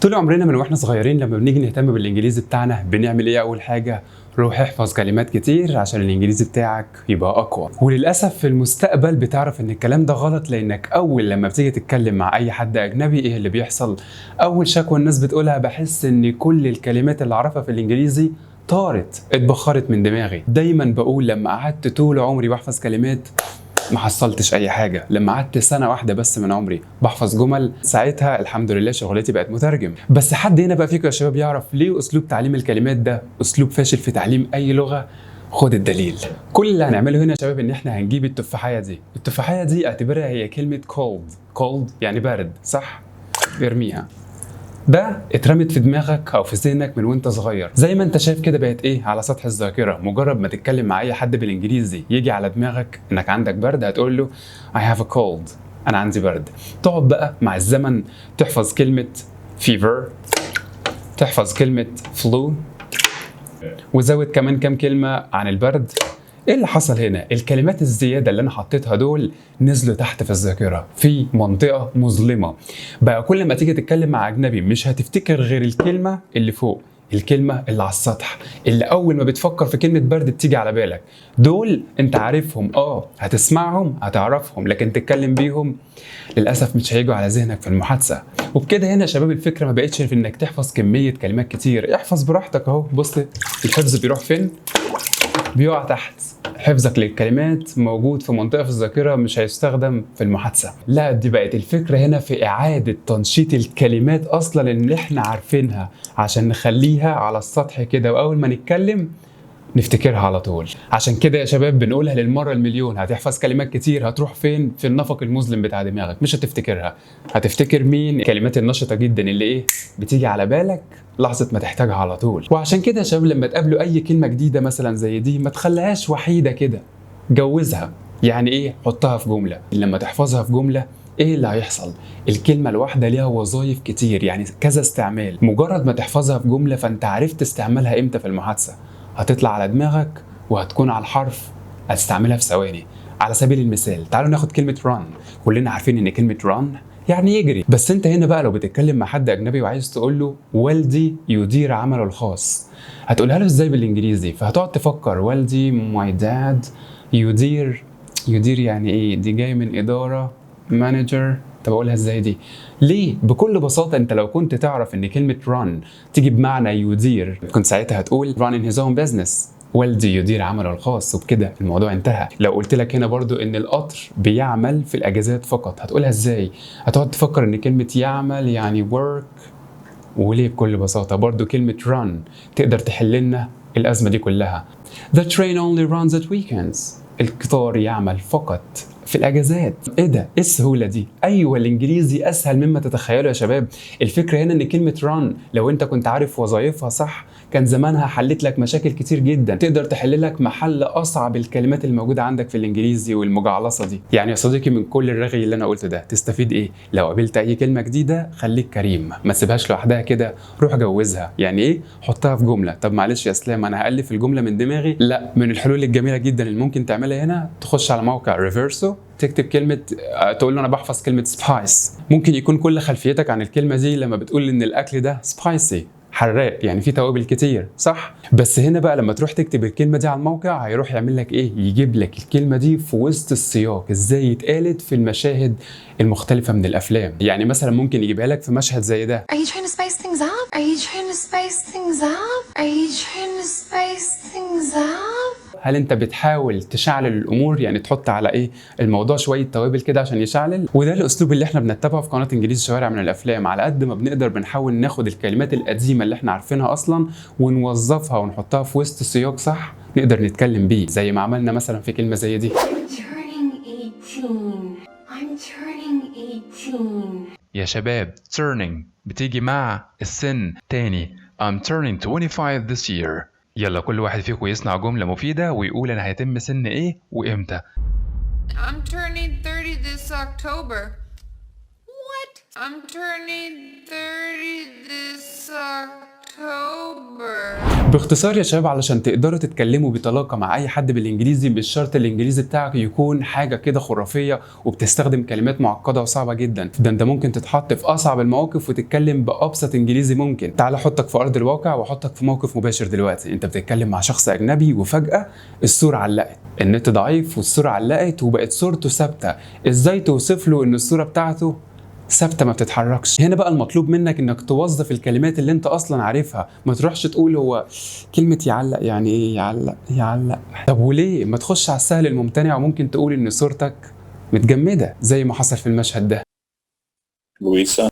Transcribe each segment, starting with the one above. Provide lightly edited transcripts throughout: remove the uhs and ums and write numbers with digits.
طول عمرنا من واحنا صغيرين لما بنيجي نهتم بالانجليزي بتاعنا بنعمل ايه؟ اول حاجة روح احفظ كلمات كتير عشان الانجليزي بتاعك يبقى اقوى. وللاسف في المستقبل بتعرف ان الكلام ده غلط، لانك اول لما بتيجي تتكلم مع اي حد اجنبي ايه اللي بيحصل؟ اول شكوى الناس بتقولها: بحس ان كل الكلمات اللي اعرفها في الانجليزي طارت، اتبخرت من دماغي. دايما بقول لما قعدت طول عمري بحفظ كلمات ما حصلتش اي حاجه. لما قعدت سنة واحدة بس من عمري بحفظ جمل، ساعتها الحمد لله شغلتي بقت مترجم. بس حد هنا بقى فيكم يا شباب يعرف ليه اسلوب تعليم الكلمات ده اسلوب فاشل في تعليم اي لغه؟ خد الدليل. كل اللي هنعمله هنا يا شباب ان احنا هنجيب التفاحيه دي. التفاحيه دي اعتبرها هي كلمة cold. cold يعني برد، صح؟ ارميها. ده اترمت في دماغك او في ذهنك من وانت صغير، زي ما انت شايف كده بقت ايه؟ على سطح الذاكره. مجرد ما تتكلم مع اي حد بالانجليزي يجي على دماغك انك عندك برد، هتقول له I have a cold، انا عندي برد. تقعد بقى مع الزمن تحفظ كلمة fever، تحفظ كلمة flu، وزود كمان كام كلمة عن البرد. ايه اللي حصل هنا؟ الكلمات الزيادة اللي انا حطيتها دول نزلوا تحت في الذاكرة في منطقة مظلمه. بقى كل ما تيجي تتكلم مع اجنبي مش هتفتكر غير الكلمة اللي فوق، الكلمة اللي على السطح، اللي أول ما بتفكر في كلمة برد بتيجي على بالك. دول أنت عارفهم، هتسمعهم هتعرفهم، لكن تتكلم بيهم للأسف مش هيجوا على ذهنك في المحادثة. وبكده هنا يا شباب الفكرة ما بقتش في إنك تحفظ كمية كلمات كتير. احفظ براحتك أهو، بص الحفظ بيروح فين؟ بيقع تحت. حفظك للكلمات موجود في منطقة في الذاكرة مش هيستخدم في المحادثة. لا، دي بقت الفكرة هنا في إعادة تنشيط الكلمات أصلا اللي احنا عارفينها عشان نخليها على السطح كده، وأول ما نتكلم نفتكرها على طول. عشان كده يا شباب بنقولها للمرة المليون: هتحفظ كلمات كتير هتروح فين؟ في النفق المظلم بتاع دماغك، مش هتفتكرها. هتفتكر مين؟ الكلمات النشطة جدا اللي ايه؟ بتيجي على بالك لحظة ما تحتاجها على طول. وعشان كده يا شباب لما تقابلوا أي كلمة جديدة مثلا زي دي ما تخليهاش وحيدة كده، جوزها. يعني ايه؟ حطها في جملة. لما تحفظها في جملة ايه اللي هيحصل؟ الكلمة الواحدة ليها وظائف كتير، يعني كذا استعمال. مجرد ما تحفظها في جملة فانت عرفت استعمالها امتى في المحادثة، هتطلع على دماغك وهتكون على الحرف، هتستعملها في ثواني. على سبيل المثال تعالوا ناخد كلمة run. كلنا عارفين ان كلمة run يعني يجري. بس انت هنا بقى لو بتتكلم مع حد اجنبي وعايز تقول له والدي يدير عمله الخاص، هتقولها له ازاي بالانجليزي؟ فهتقعد تفكر: والدي my dad، يدير، يدير يعني ايه؟ دي جاي من اداره، manager. طب اقولها ازاي دي؟ ليه؟ بكل بساطة انت لو كنت تعرف ان كلمة run تيجي بمعنى يدير كنت ساعتها هتقول running his own business، والدي يدير عمله الخاص، وبكده الموضوع انتهى. لو قلت لك هنا برضو ان القطر بيعمل في الاجازات فقط، هتقولها ازاي؟ هتقعد تفكر ان كلمة يعمل يعني work. وليه؟ بكل بساطة برضو كلمة run تقدر تحل لنا الأزمة دي كلها. The train only runs at weekends، القطار يعمل فقط في الاجازات. ايه ده؟ ايه السهولة دي؟ ايوه، الانجليزي اسهل مما تتخيلوا يا شباب. الفكرة هنا ان كلمة run لو انت كنت عارف وظائفها صح كان زمانها حلت لك مشاكل كتير جدا، تقدر تحل لك محل اصعب الكلمات الموجودة عندك في الانجليزي والمجعلصه دي. يعني يا صديقي من كل الرغي اللي انا قلته ده تستفيد ايه؟ لو قابلت اي كلمة جديدة خليك كريم، ما تسيبهاش لوحدها كده، روح جوزها. يعني ايه؟ حطها في جمله. طب معلش يا اسلام انا هالف الجملة من دماغي. لا، من الحلول الجميلة جدا اللي ممكن تعملها هنا تخش على موقع Reverso، تكتب كلمة، تقول له أنا بحفظ كلمة spice. ممكن يكون كل خلفيتك عن الكلمة دي لما بتقول إن الأكل ده spicy، حراق، يعني في توابل كتير، صح؟ بس هنا بقى لما تروح تكتب الكلمة دي على الموقع هيروح يعمل لك ايه؟ يجيب لك الكلمة دي في وسط السياق، ازاي اتقالت في المشاهد المختلفة من الافلام. يعني مثلا ممكن يجيبها لك في مشهد زي ده. Are you trying to spice things up? Are you trying to spice things up? Are you trying to spice things up? هل انت بتحاول تشعلل الامور؟ يعني تحط على ايه الموضوع شوية توابل كده عشان يشعلل. وده الاسلوب اللي احنا بنتبعه في قناة انجليزي شوارع من الافلام. على قد ما بنقدر بنحاول ناخد الكلمات القديمة اللي احنا عارفينها اصلا ونوظفها ونحطها في وسط سياق صح نقدر نتكلم بيه، زي ما عملنا مثلا في كلمة زي دي. Turning 18. I'm turning 18. يا شباب turning بتيجي مع السن. تاني: I'm turning 25 this year. يلا كل واحد فيكم يصنع جملة مفيدة ويقول أنا هيتم سن إيه وإمتى. I'm turning 30 this October. What? I'm turning 30 this October. باختصار يا شباب، علشان تقدروا تتكلموا بطلاقه مع اي حد بالانجليزي، مش شرط الانجليزي بتاعك يكون حاجة كده خرافية وبتستخدم كلمات معقدة وصعبة جدا. ده انت ممكن تتحط في اصعب المواقف وتتكلم بابسط انجليزي ممكن. تعال احطك في ارض الواقع واحطك في موقف مباشر. دلوقتي انت بتتكلم مع شخص اجنبي وفجاة الصورة علقت، النت ضعيف والصورة علقت وبقت صورته ثابته. ازاي توصف له ان الصورة بتاعته ثابتة ما بتتحركش؟ هنا بقى المطلوب منك انك توظف الكلمات اللي انت اصلا عارفها. ما تروحش تقول هو كلمة يعلق يعني ايه؟ يعلق يعلق. طب وليه ما تخش على السهل الممتنع وممكن تقول ان صورتك متجمده زي ما حصل في المشهد ده؟ Louisa.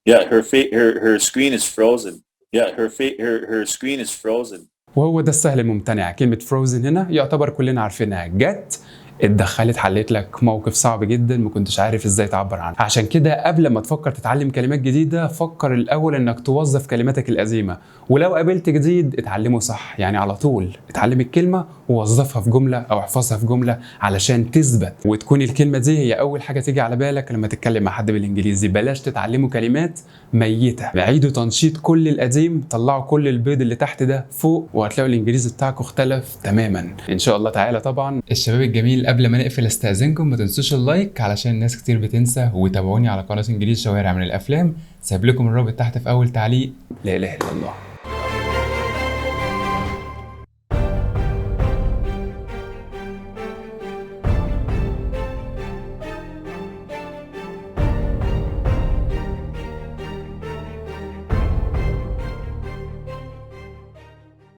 Yeah, her screen is frozen. Yeah, her screen is frozen. وهو ده السهل الممتنع. كلمة frozen هنا يعتبر كلنا عارفينها، جت اتدخلت حلت لك موقف صعب جدا ما كنتش عارف ازاي تعبر عنه. عشان كده قبل ما تفكر تتعلم كلمات جديدة، فكر الاول انك توظف كلماتك القديمة، ولو قابلت جديد اتعلمه صح. يعني على طول اتعلم الكلمة ووظفها في جملة او احفظها في جملة علشان تثبت وتكون الكلمة دي هي اول حاجة تيجي على بالك لما تتكلم مع حد بالانجليزي. بلاش تتعلموا كلمات ميتة، عيدوا تنشيط كل القديم، طلعوا كل البيض اللي تحت ده فوق، وهتلاقوا الانجليزي بتاعكم اختلف تماما ان شاء الله تعالى. طبعا الشباب الجميل، قبل ما نقفل استاذنكم ما تنسوش ال like علشان الناس كتير بتنسى، وتابعوني على قناة انجليزي شوارع من الافلام، سايب لكم الرابط تحت في اول تعليق. لا اله الا الله.